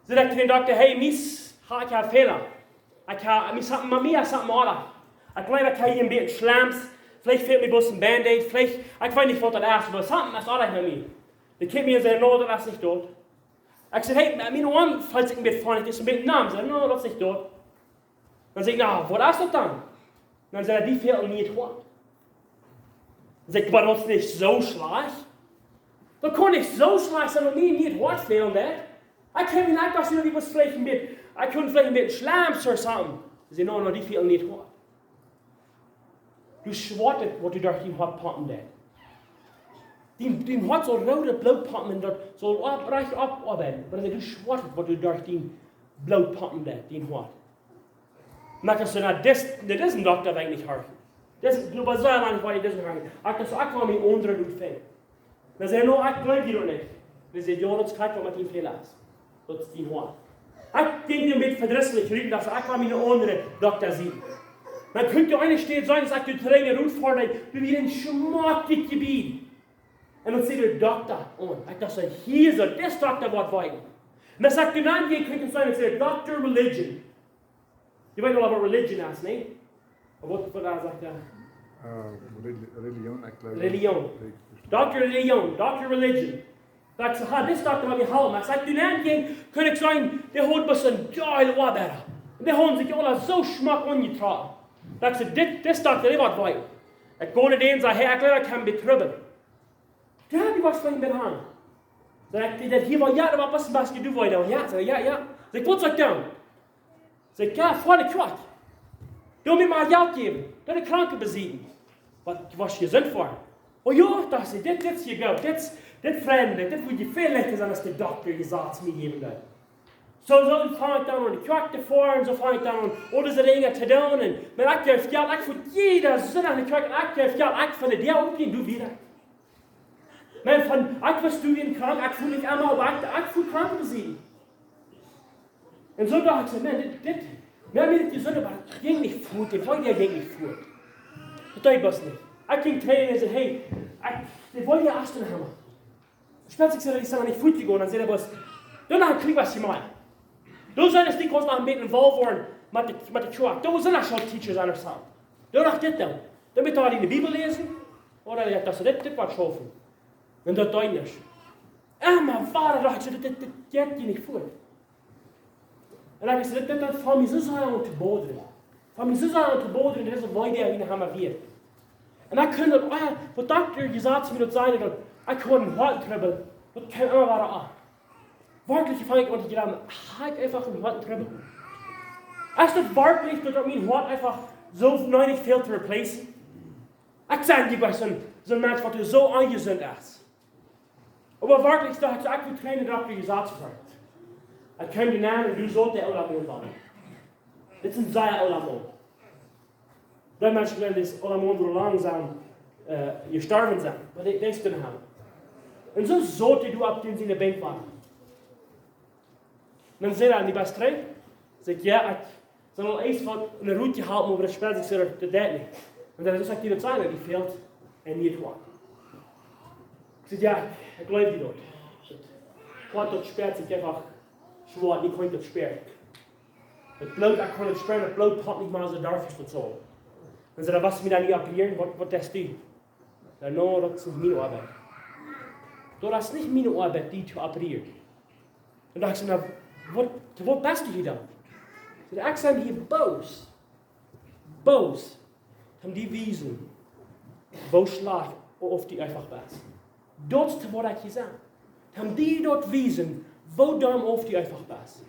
säd ekj to dän Dokta, "Hey, mie es, ha ekj een Fäla. Ekj ha, mie es, met mie es waut oajch. Ekj jleew, ekj ha hia een bät Schlems. Veleicht fält mie bloos een Band-Aid. Veleicht, ekj weet nich, waut daut es, oba waut es oajch met mie?" Dee kjikjt mie un säd, "No, daut es nich daut." Ekj säd, "Hey, mien Oarm felt sikj een bät funny, daut es een bät numb." Säd, "No, daut es nich daut." Dan säd ekj, "No, waut es daut dan?" Dan säd hee, "Die fält een Hoat." Dan säd ekj, "Oba daut es nich soo schlajcht. Daut kaun nich soo schlajcht sennen, daut mie een Hoat fält, nä? Ekj kaun mie nich passieren, dee waut veleicht een bät, ekj kaun veleicht een bät Schlems or something." Hee säd, "No, no, die fält een Hoat." Du schwoatest, waut du derch dien Hoat pompen deist. Dien, dien Hoat saul roodet Bloot pompen un daut saul opp, rajcht opp oabeiden. Oba du schwoatest, waut du derch dien Bloot pompen deist, dien Hoat. Maun kaun sajen, "Na, dis, na, disen Dokta well ekj nich horchen. Dis, nu, waut saul ekj nich, waut ekj disen horchen?" Ekj docht, ekj woa mie aundre Rot finjen. Dan säd hee, "No, ekj jleew die noch nich." Dan säd hee, "Jo, daut es krakjt waut met dien Fäla es. Daut es dien Hoat." Ekj jinkj een bät vedrisslich rut, daut ekj woa mie een aundren Dokta seenen. Dan kunn ekj eene Städ seenen, aus ekj doa trigj rutfoa, doa wia een schmocket Jebied. Un daut säd de Dokta aun. Ekj docht soo, "Hia es daut, dis Dokta woat weeten." Un aus ekj doa nenn jinkj, kunn ekj seenen, daut säd Dokta Religion. Jie weeten aul waut religion es, nä? Waut, waut sajcht daut? Äh, Reli-, Religion, ekj jleew. Religion. Ekj vesto. Dokta Religion, Dokta Religion. Daut ekj säd, "Ha, dis Dokta haft mie jeholpen." Aus ekj doa nenn jinkj, kunn ekj seenen, dee haud bloos een deel Oabeit. Un dee hauden sikj aula soo schmock aunjetrocken. Daut ekj säd: "Dit, dit es daut, dit woat wee." Ekj go no dän un säd: "Hey, ekj jleew, ekj hab een bät Trubbel." "Jo, du woascht veleicht een bät han." Säd ekj: "Daut hia woat, jo, daut woat passen, best du wada." "Jo," säd hee, "jo, jo." Säd ekj: "Waut saul ekj doonen?" Säd ekj: "Jo, foa no de Kjoakj. Doo mie mau Jelt jäwen. Doo de Kranke besieden." "Waut, du woascht jesunt woaren?" "Oh jo," docht ekj, "dit, dit es je goot. Dit, dit, Frind, dit woat je väl leichta sennen aus de Dokta je sajcht, mie jäwen deit." Soo, soo funk ekj dan aun no de Kjoakj to foaren, soo funk ekj dan aun aul dise Dinja to doonen. Un, mau ekj jeef Jelt, ekj foa jieda Sindach no de Kjoakj, un ekj jeef Jelt, ekj von de Däa opp un doa wieda. Mau von, ekj wia doa krank, ekj foa nich emma, oba ekj, ekj foa Kranke besieden. Un soo docht ekj soo: "Maun, dit, dit, maun, mie es jesunt, oba ekj jinkj nich fuat, ekj wull je jinkj nich fuat." Daut deed waut nich. Ekj jinkj trigj un säd: "Hey, ekj, ekj wull je asten haben." Spält sikj soo, daut ekj sie nich fuat jegonen, dan säd hee waut: "Doo noch een kjlien bät mea. Doo soo aus du kaust noch een bät involved woaren met de, met de Kjoakj. Doo soo noch soo teachers aun de Zelt. Doo noch dit doonen. Doo mie doa de Bibel läsen, ooda jo, daut es dit, dit waut schaufen." Un daut deed nich. Emma wada docht ekj soo: "Dit, dit, dit jeit je nich fuat." Un dan es dit, dit, daut funk mie soo sea aun to bodren. Funk mie soo sea aun to bodren, daut es een Wee, dee ekj nich emma wia. Un dan kunn daut, oh jo, waut Dokta je sajcht, mie daut säd, daut ekj haud een Hoattrubbel. Daut kjeem emma wada aun. Werkjlich funk ekj aun to jleewen, hab ekj eefach een Hoattrubbel? Es daut werkjlich, daut mien Hoat eefach soo nich väl to replacen? Ekj sie nich bloos soon, soon Mensch, waut soo onjesunt es. Oba werkjlich, daut ekj, ekj wull kjeen Dokta je sajcht. Ekj kjeem doa nenn un doa saut de oole Maun doa. Dit es een sea oola Maun. Dee Menschen, dee es oola Maun, dee langsom, äh, jestorwen sent. Oba dee, dee es doa noch. Un soo saut hee doa opp dän siene Benkj. Dan säd hee: "Du best trigj?" Säd ekj: "Jo, ekj sie aul eemol waut enne Route jeholpen, oba daut spält sikj soo, daut deit nich." Un dan säd hee: "Soo, ekj doo daut sajen, daut die fält een Hoat." Ekj säd: "Jo, ekj jleew die daut." Daut Hoat, daut spält sikj eefach schwoa, ekj kaun daut spieren. Daut Bloot, ekj kaun daut spieren, daut Bloot pompt nich mea soo derch aus daut saul. Dan säd hee: "Waut, woascht mie dan nich operieren? Waut, waut deist du?" "Jo, nä, daut es nich miene Oabeit. Daut es nich miene Oabeit, die to operieren." Dan docht ekj soo: "Na, waut, to waut best du hia dan?" Säd hee: "Ekj sie hia boos. Boos. Om die wiesen, woo schlajcht ooda opp du eefach best. Daut es to waut ekj hia sie. Om die daut wiesen, woo domm ooda opp du eefach best."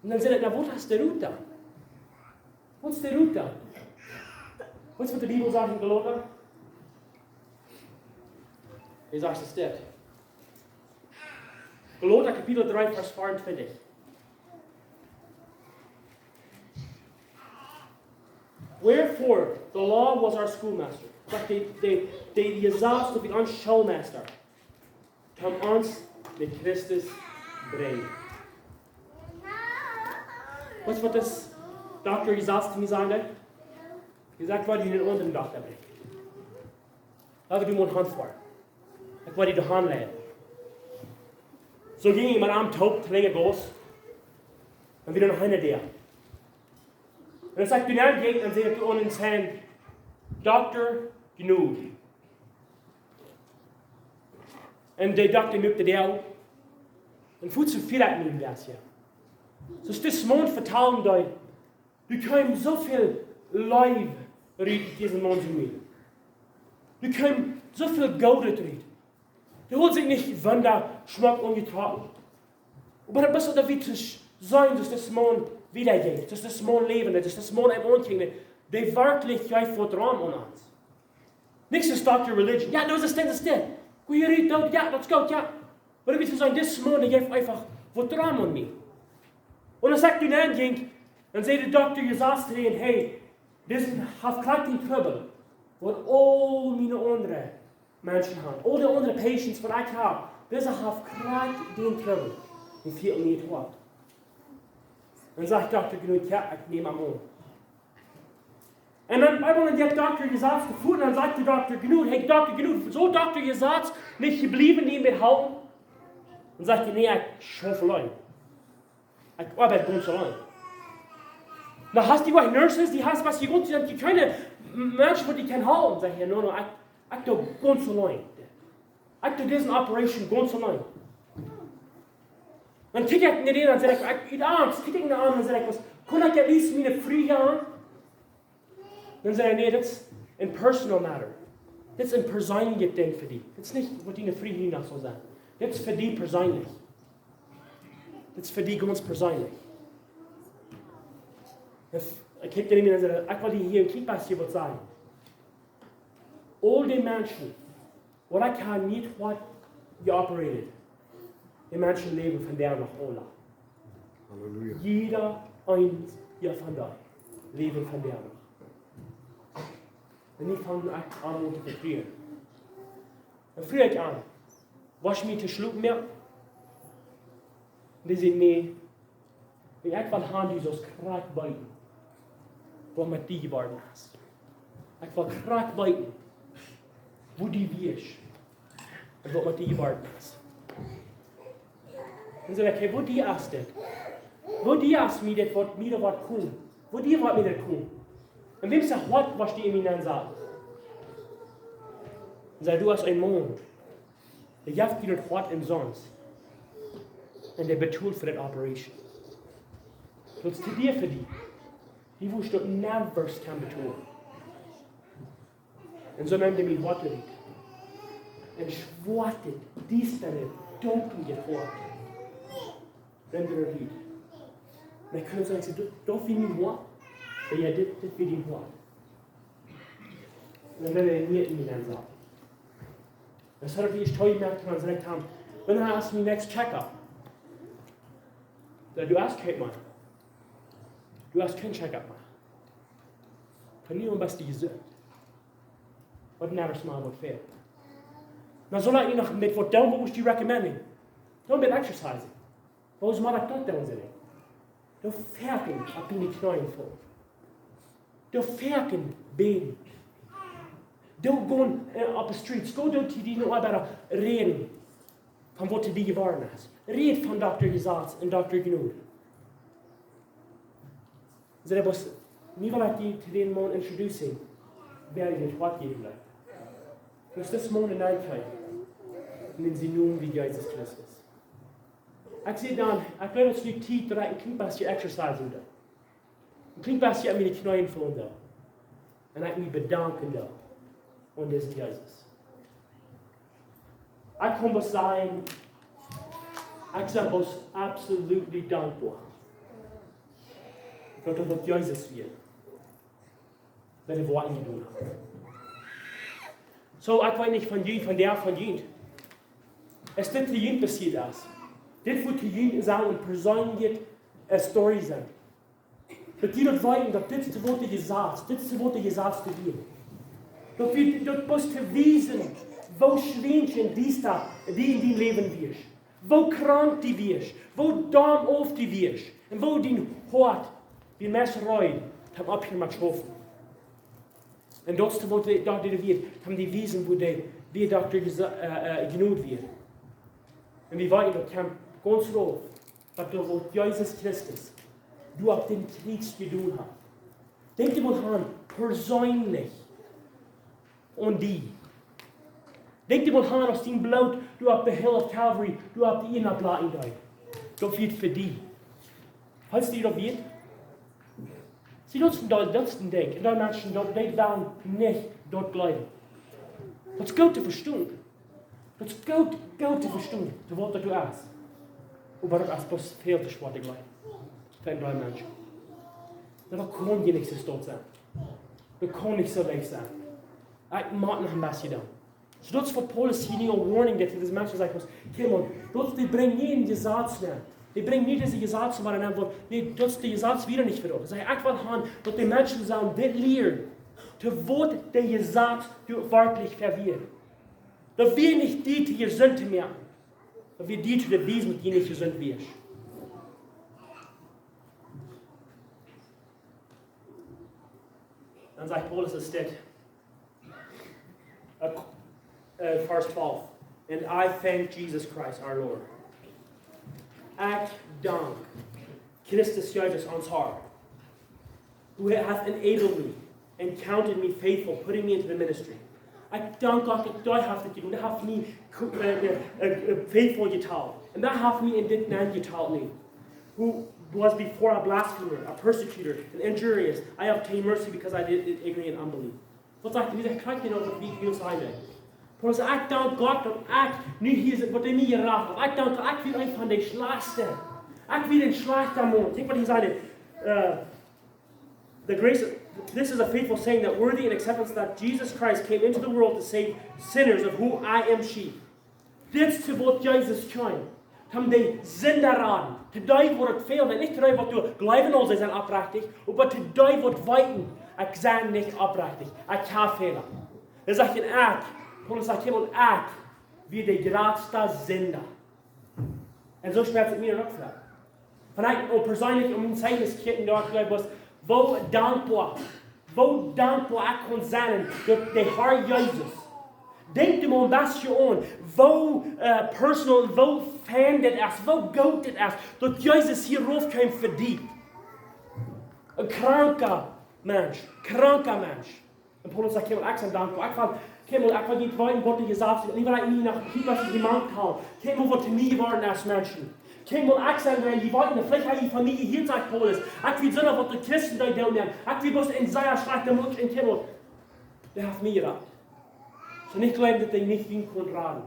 Un dan säd ekj: "Na, waut es de Root dan? Waut es de Root dan?" Weetst du, waut de Bibel sajcht en Galata? Hee sajcht es dit. Galata Kapitel dree, Varsch veeauntwintich. "Wherefore the law was our schoolmaster." Daut de, de, de Jesaz wia ons Schoolmeister, om ons no Christus brinjen. Weetst du, waut de Dokta je sajcht to mie, säd hee? Hee sajcht: "Ekj woa die no een aundren Dokta brinjen. Lot mie mol han foaren. Ekj woa die doa han leiden." Soo jinkj ekj met am toop, kjlien Gauss. Un wada no eene Däa. Un aus ekj doa nenn jinkj, dan säd hee aun de Zähn: "Dokta Gnod." Un de Dokta muak de Däa op. Un fuaz soo väl ekj mie daut, jo. Soo aus dis Maun vetalen deed, doa kjeem soo väl Leew rut ut disen Maun sien Mul. Doa kjeem soo väl Goodet rut. Dee haud sikj nich wunda schmock aunjetrocken. Oba daut es waut wie to seenen, daut dis Maun wieda jinkj, daut dis Maun läwd, daut dis Maun een Maun kjrieech, dee werkjlich jeef waut rom aun ons. Nich soo aus Dokta Religion. Jo, daut es dit, daut es dit. Woo jie rut doonen, jo, daut es goot, jo. Oba wie to seenen, dis Maun, dee jeef eefach waut rom aun mie. Un aus ekj doa nenn jinkj, dan säd de Dokta Jesaz to am: "Hey, dis haft krakjt dän Trubbel, waut aul miene aundre Menschen haben. Aul de aundre patients, waut ekj hab, dise haft krakjt dän Trubbel. Un fält mie daut Hoat." Dan sajcht Dokta Gnod: "Jo, ekj näm am aun." Un dan eemol, dan jeit Dokta Jesaz to Foot, dan sajcht de Dokta Gnod: "Hey, Dokta Gnod, saul Dokta Jesaz nich hia bliewen, die mie halpen?" Dan sajcht hee: "Nä, ekj schauf auleen. Ekj oabeit gaunz auleen." "Na, hast du nich nurses, die hast, waut du gaunz, die kjennen, Menschen, waut die kjennen halpen?" Sajcht hee: "Nä, nä, ekj, ekj doo gaunz auleen. Ekj doo dise Operation gaunz auleen." Dan kjikj ekj no dän, dan saj ekj, ekj, ut Angst, kjikj ekj no am, dan saj ekj: "Waut, kunn ekj at least miene Fru haben?" Dan saj hee: "Nä, daut es een personal matter. Daut es een perseenlichet Dinkj fa die. Daut es nich waut diene Fru hia noch saul sennen. Daut es fa die perseenlich. Daut es fa die gaunz perseenlich." Dan f-, ekj kjikj no am un saj: "Ekj well die hia een kjlien bät waut sajen. Aul dee Menschen, waut ekj hab nich waut geoperated, dee Menschen läwen vondoag noch aula. Halleluja. Jieda eena von dee läwen vondoag noch." Un ekj funk aun to vetruen. Dan fruach ekj am: "Woascht mie to schlopen moaken?" Un dee säd: "Nä, ekj well han, du saust krakjt weeten, waut met die jeworden es. Ekj well krakjt weeten, woo du wieescht un waut met die jeworden es." Un saj ekj: "Hey, woo die es dit? Woo die es mie dit, waut mie daut woat komen? Woo die woat mie daut komen? Un wäm sien Hoat woascht du en mie nensaten?" Un saj: "Du, aus een Maun, dee jeft die daut Hoat umsonst. Un dee betolt fa daut operation. Daut es to dee fa die. Dee woascht daut never kjennen betolen." Un soo neem dee mien Hoat rut. Un schwoatet, diestere, dunkel Hoat. Neem dee rut. Un ekj kunn sajen: "Daut, daut wia mien Hoat." "Jo, dit, dit wia dien Hoat." Un dan wia hee nich en mie nensaten. Dan saj ekj: "Ekj stoo hia met am un saj am: Wan es mien next checkup?" Saj: "Du hast kjeen, Maun. Du hast kjeen checkup mea. Von nu aun best du jesunt. Waut never small, waut fält." "Na, saul ekj nu noch met waut doonen, waut woascht du recommenden?" "Doo met exercising." "Woo es mau daut daut doonen?" saj ekj. "Doo foaken opp diene Kjneeen faulen. Doo foaken bäden. Doo gonen, eh, opp de streets. Go doa to diene Oabeida räden von waut to die jeworden es. Räd von Dokta Jesaz un Dokta Jnod." Saj ekj: "Bos, nu well ekj die to dän Maun introducen, wäa die daut Hoat jäwen deit. Daut es dis Maun en Nijkjeit. Un dän sien Nomen wia Jesus Christus." Ekj saj dan: "Ekj well daut nu Tiet, daut ekj een kjlien bät exercisen doo. Een kjlien bät aun miene Kjneeen faulen doo. Un ekj mie bedanken doo aun disen Jesus." Ekj kaun bloos sajen, ekj sie bloos absolutely dankboa, daut daut Jesus wia, daut hee waut jedonen haft. Soo, ekj weet nich von junt, von wäa von junt es dit to junt passieet es. Dit woat to junt soo een perseenliche, eh, story sennen. Daut jie daut weeten, daut dit es waut de Jesaz, dit es waut de Jesaz to doonen. Daut wie, daut bloos to wiesen, woo schwiensch un diesta du en dien Läwen wieescht. Woo krank du wieescht. Woo domm auf du wieescht. Un woo dien Hoat, dien Mess reed, haft oppjehieet met schaufen. Un daut es waut de, daut de wia, haft dee wiesen, woo dee, dee Dokta Jesa-, eh, eh, Jnod wia. Un wie weeten daut kjemt gaunz rauf, waut doa, waut Jesus Christus doa opp dän Kjriez jedonen haft. Denkj die mol aun, perseenlich aun die. Denkj die mol aun, aus dien Bloot doa opp de Hill of Calvary, doa opp de Ieed oplajen deed. Daut wia fa die. Weetst du, daut wia? See, daut es een, daut es een Dinkj. Un dan Menschen, daut, dee wellen nich daut jleewen. Daut es goot to vestonen. Daut es goot, goot to vestonen, to waut daut du hast. Oba daut es bloos väl to schwoa to jleewen. Fa een Deel Menschen. Daut kaun je nich soo stolt sennen. Daut kaun nich soo leicht sennen. Ekj mott noch een bät doonen. Soo daut es waut Paulus hia nu aul warning jeft, daut dise Menschen sajen: "Kjikj mol, daut, dee brinjen nich een Jesaz nenn. Dee brinjen nich dise Jesaz nenn, waut, nä, daut es de Jesaz wia nich fa daut." Hee sajcht: "Ekj well han, daut de Menschen sellen dit lieren, to waut de Jesaz werkjlich fa wia. Daut wia nich die to jesunt to moaken. Daut wia die to bewiesen, daut du nich jesunt wieescht." Dan sajcht Paulus es dit, eh, eh, verse twelve: "And I thank Jesus Christ our Lord." Ekj dank Christus Jesus, ons Herr, who hath enabled me and counted me faithful, putting me into the ministry. Ekj dank Gott, daut hee haft dit jedonen. Hee haft mie ko-, äh, äh, äh, faithful jehoolen. Un hee haft mie en dit Maun jehoolen nu. Who was before a blasphemer, a persecutor, and injurious. I obtained mercy because I did it ignorantly and unbelief. Waut sajcht hee? Hee sajcht, krakjt daut, waut wie, wie ons eindrekjen. Paulus, ekj dank Gott, daut ekj nu hia sit, waut hee mie jerat haft. Ekj dank Gott, ekj wia eena von de Schlajchtste. Ekj wia een schlajchta Maun. Kjikj, waut hee sajcht. Äh, the grace, this is a faithful saying, that worthy and acceptance, that Jesus Christ came into the world to save sinners, of whom I am chief. Dit es waut Jesus kjeem. Om de Sinda raden. To dee, waut et fält. Nich to dee, waut doa jleewen, aul see sent oprechtich, oba to dee, waut weeten, ekj sie nich oprechtich. Ekj hab Fäla. Dan sajcht hee, ekj, Paulus sajcht hia, ekj wia de jratsta Sinda. Un soo spieet et mie uk ver. Von ekj uk perseenlich om mien Zeichnis kjikjen, doa jleew ekj, woo dankboa, woo dankboa ekj kunn sennen, daut de Herr Jesus. Denkj die mol een bät aun, woo, äh, personal, woo fein dit es, woo goot dit es, daut Jesus hia rauf kjeem fa die. Een kranka Mensch, kranka Mensch. Un Paulus sajcht, kjikj mol, ekj sie dankboa. Ekj well, kjikj mol, ekj well nich weeten, waut du jesajcht hast. Nich, wiels ekj mie noch nich waut jemoakt hab. Kjikj mol, waut to mie jeworden es, Menschen. Kjikj mol, ekj sie, wan jie weeten, veleicht hab jie von mie jehieet, sajcht Paulus. Ekj wia soo aus waut de Christen dee doonen. Ekj wia bloos een sea schlajchta Mensch un kjikj mol, dee haft mie jerat. Soo nich jleewen, daut hee nich jinkj kunn raden.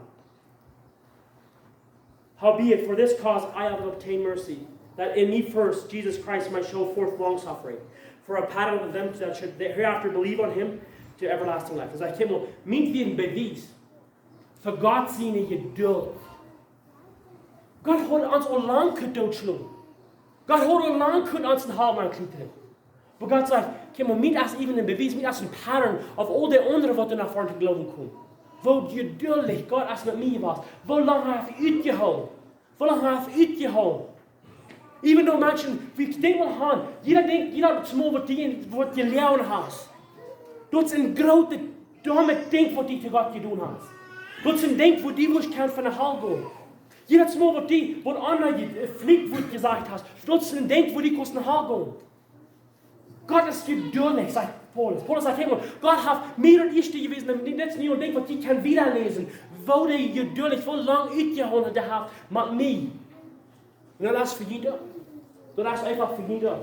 Howbeit, for this cause I have obtained mercy, that in me first Jesus Christ might show forth long suffering, for a pattern of them that should hereafter believe on him to everlasting life. Daut sajcht hia mol, mie wia een Bewies fa Gott siene Jeduld. Gott haud ons aul lang kunt dootschlonen. Gott haud aul lang kunt ons en Hal ankjlieen. Oba Gott sajcht, kjikj mol, mie es even een Bewies, mie es een pattern auf aul dee aundre, waut doa no väaren to jleewen komen. Woo jeduldich Gott es met mie jewast. Woo lang hee haft utjehoolen. Woo lang hee haft utjehoolen. Even though Menschen, wie denkjen mol aun, jieda denkjt, jieda Mol, waut du, waut du jeläajen hast. Daut es een grootet, dummet Dinkj, waut du to Gott jedonen hast. Daut es een Dinkj, waut du must kjennen von de Hal gonen. Jieda Mol, waut du, waut aundre je-, äh, flinkj, waut jesajcht hast. Daut es een Dinkj, waut du kaust no Hal gonen. Gott es jeduldich, sajcht Paulus. Paulus sajcht, kjikj mol, Gott haft mie daut ieeschte jewast, un dit es nu een Dinkj, waut jie kjennen wieda läsen. Woo hee jeduldich, woo lang utjehoolen hee haft met mie. Un daut es fa jie. Daut es eefach fa jie.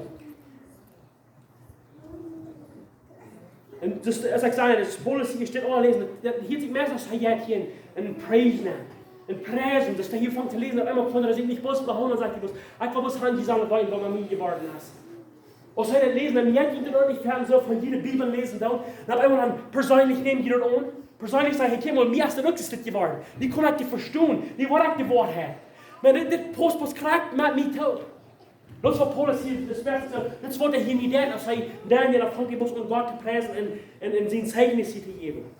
Un dus, aus ekj säd, daut Paulus hia steit aul läsen, daut, daut hieet sikj mea aus hee jeit hia een, een praise nenn. Een praise, daut hee hia aunfangt to läsen, opp eemol kunn hee sikj nich bloos behaundlen, sajcht hee bloos, ekj well bloos haben, jie sellen weeten, waut met mie jeworden es. Aus hee daut läst, dan jeit hee daut nich fäa soo von june Bibel läsen dan, un opp eemol dan perseenlich nemt hee daut aun. Perseenlich sajcht hee, kjikj mol, mie es daut uk dit jeworden. Woo kaun ekj dit vestonen? Woo woa ekj de Woarheit? Oba dit, dit pausst, pausst krakjt met mie too. Daut es waut Paulus hia, daut es waut, daut es waut hee hia nich deed, aus hee dan hia aunfangt, hee must aun Gott to priesen un, un, un sien Zeichnis hia to jäwen.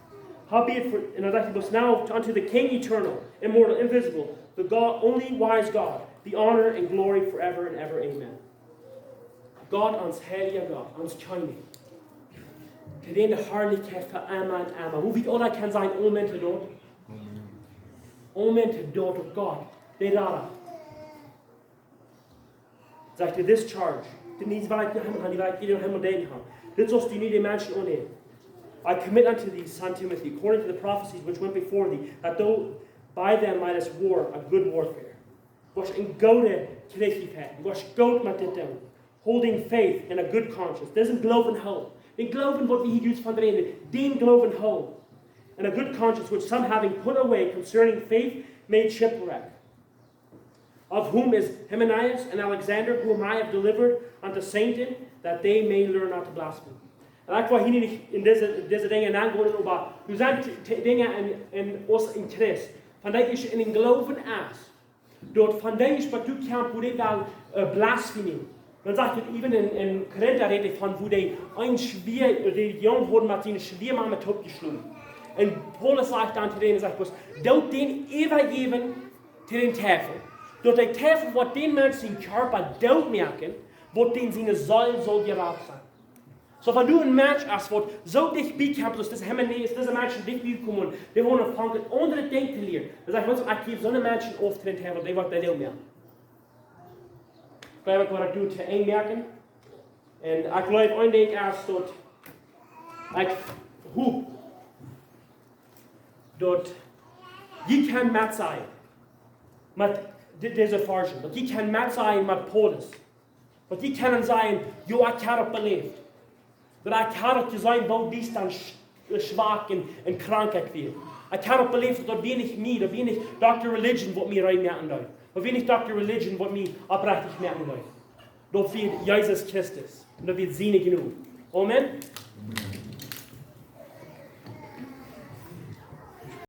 Howbeit, for, un dan sajcht hee, but now unto the King eternal, immortal, invisible, the God, only wise God, be honor and glory forever and ever. Amen. Gott, ons heilja Gott, ons Kjennich. To dän de Harlichkjeit fa emma un emma. Woo wiet aula kjennen sajen, Amen to daut? Amen to daut, Gott, de Rada. Sajcht hee, this charge, dit es waut ekj noch, waut ekj hia noch denkjen kaun. Dit saust du nu de Menschen aunnämen. I commit unto thee, son Timothy, according to the prophecies which went before thee, that thou by them mightest war a good warfare. Woascht een gooda Kjrich jefajchten. Woascht goot met dit doonen. Holding faith and a good conscience. Dit es een Gloowen hoolen. Dän Gloowen, waut wie hia jrod von räden. Dän Gloowen hoolen. And a good conscience, which some having put away concerning faith made shipwreck. Of whom is Hymenaeus and Alexander, whom I have delivered unto Satan, that they may learn not to blaspheme. Un ekj well hia nich en dise, dise Dinja nengonen, oba doa sent t-, t-, Dinja en, en ons en Christ. Von daut es en dän Gloowen es. Daut von daut es waut doa kjemt, woo dee dan, äh, blaspheme. Dan sajcht et even en, en Korinta rät hee von woo dee een Schwia-, dee Jung haud met siene Schwiamame toopjeschlonen. Un Paulus sajcht dan to dän, sajcht bloos, doot dän äwajäwen to dän Diewel. Daut de Diewel woat dän Mensch sien Kjarpa dootmoaken, waut dän siene Seel saul jerat sennen. Soo, wan du een Mensch hast, waut soo dicht bie kjemt, daut dise Hymenaeus, dise Menschen dicht bie komen, dee woaren aunfangen aundre Dinja to lieren. Dan sajcht Gott, ekj jäw soone Menschen auf to dän Diewel, dee woat dee dootmoaken. Ekj jleew, ekj woa daut nu to Enj moaken. Un ekj jleew, een Dinkj es daut, ekj hop, daut jie kjennen met sennen met de- dise Varschen, daut jie kjennen met sennen met Paulus, daut jie kjennen sajen: Jo, ekj hab daut beläft. Daut ekj hab daut jeseenen, woo diesta un sch- schwak un, un krank ekj wia. Ekj hab daut beläft, daut wia nich mie, daut wia nich Dokta Religion, waut mie rein moaken deed. Daut wia nich Dokta Religion, waut mie oprechtich moaken deed. Daut wia Jesus Christus. Un daut wia siene Jnod. Amen.